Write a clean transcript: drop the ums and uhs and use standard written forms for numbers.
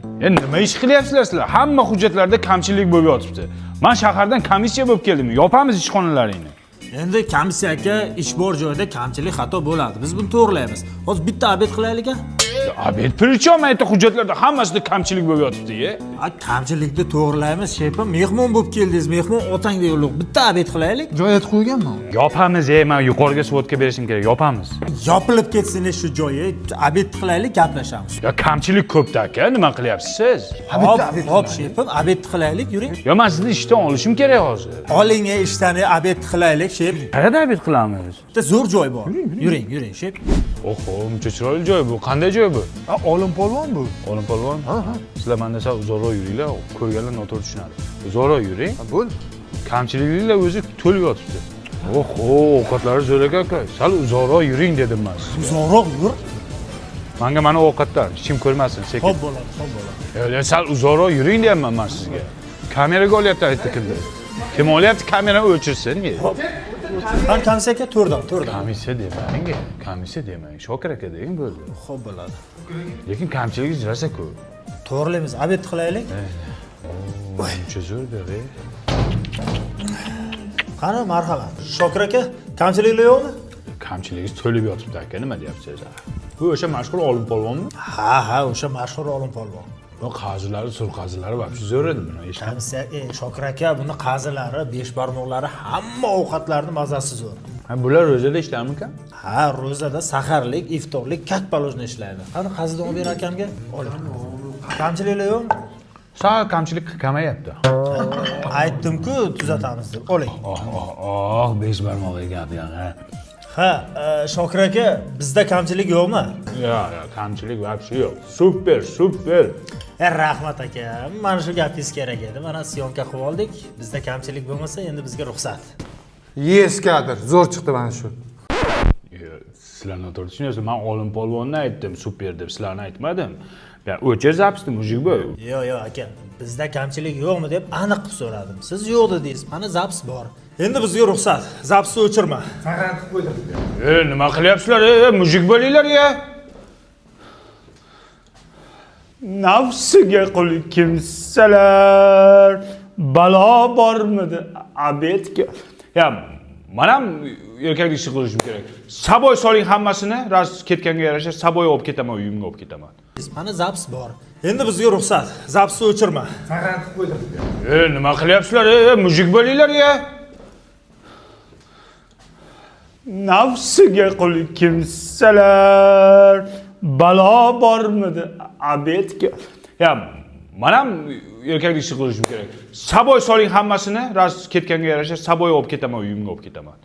Nima ish qilyapsizlar sizlar? Hamma hujjatlarda kamchilik bo'lib yotibdi. Man shahardan komissiya bo'lib keldim. Yopamiz ishxonalaringni. Endi komissiya aka, ish bor joyda kamchilik, xato bo'ladi. Biz buni to'g'rilaymiz. Hozir bitta обед qilaylik a. Обед при чём? Aytdi, hujjatlarda hammasida kamchilik bo'lib yotibdi, ye. A, kamchilikni to'g'rilaymiz, shefim. Mehmon bo'lib keldingiz, mehmon otangdek ulug'. Bitta обед qilaylik. Joy aytib qo'yganmi? Yopamiz, ey, man yuqoriga сводка berishim kerak. Yopamiz. Yopilib ketsin shu joyi. Обед qilaylik, gaplashamiz. Ya kamchilik ko'pda aka, nima qilyapsiz siz? Hop, hop, shefim, обед qilaylik, yuring. Yo man sizni ishdan olishim kerak hozir. Oling ishdan, обед qilaylik, shef. Qayerda обед qilamiz? Bitta zo'r joy bor. Yuring, yuring, shef. Oho, muncha chiroyli joy bu. Qanday joy bu? Ha, Olim polvon bu. Olim polvon? Ha, ha. Sizlar manda sal uzoqroq yuringlar, ko'rganlar noto'g'ri tushunadi. Uzoqroq yuring. Ha, bo'ldi. Kamchiliklar o'zi to'lib yotibdi. Oho, ovqatlari zo'r ekan aka. Sal uzoqroq yuring dedim man sizga. Uzoqroq yur. Manga mana ovqatdan hech kim ko'rmasin sekin. Hop bo'ladi, hop bo'ladi. Ya, sal uzoqroq yuring deyapman man sizga. Kameraga olyapti, aytdi kimdir. Kim olyapti, kamerani o'chirsin. Qani komissiya aka, to'rdan, to'rdan. Komissiya demang, komissiya demang. Shokir aka deng, bo'ldi. Hop bo'ladi. Lekin kamchiligi rosa ko'p. To'g'rilaymiz, обед qilaylik. Muncha zo'r bu yoq. Qani, marhamat. Shokir aka, kamchiliklar yo'qmi? Kamchiligi to'lib yotibdi aka, nima deyapsiz? Bu o'sha mashhur Olim polvonmi? Ha, ha, o'sha mashhur Olim polvon. Bu qazilari, sur qazilari вообще zo'r edi buni. Eshitdim. Komissiya, Shokir aka, buni qazilari, besh barmoqlari, hamma ovqatlarni mazasi zo'r. Ha, bular ro'zada ishlarmikan? Ha, ro'zada saharlik, iftorlik как положено ishlaydi. Qani qazidan olib ber akamga. Oling. Kamchiliklar yo'qmi? Sal kamchilik kamayapti. Aytdim-ku, tuzatamiz deb. Oling. Oh, oh, oh, besh barmoqli gap yo'q, ha. Ha, Shokir aka, bizda kamchilik yo'qmi? Yo'q, yo'q, kamchilik вообще yo'q. Super, super. Rahmat aka. Mana shu gapingiz kerak edi. Mana съёмка qilib oldik. Bizda kamchilik bo'lmasa, endi bizga ruxsat. Yes, kadr. Zo'r chiqdi mana shu. Yo, sizlar noto'g'ri tushunyapsiz. Man Olim polvonni aytdim, super deb, sizlarni aytmadim. Ya o'chir запись ni, мужик bu. Yo'q, yo'q aka, bizda kamchilik yo'qmi deb aniq qilib so'radim. Siz yo'q dedingiz. Mana запись bor. Endi bizga ruxsat. Запись ni o'chirma. E, nima qilyapsizlar? E, мужик bo'linglar ya. Nafsiga qul kimsalar, balo bormidi обед ga? Ya man ham erkaklik ishi qilishim kerak. Saboy soling hammasini, ras ketganga yarasha saboy olib ketaman, uyimga olib ketaman. Mana запись bor. Endi bizga ruxsat. Запись ni o'chirma. E, nima qilyapsizlar? E, мужик bo'linglar ya. Nafsiga qul kimsalar, balo bormidi обед ga? Ya man ham erkaklik ishi qilishim kerak. Saboy soling hammasini, ras ketganga yarasha saboy olib ketaman, uyimga olib ketaman.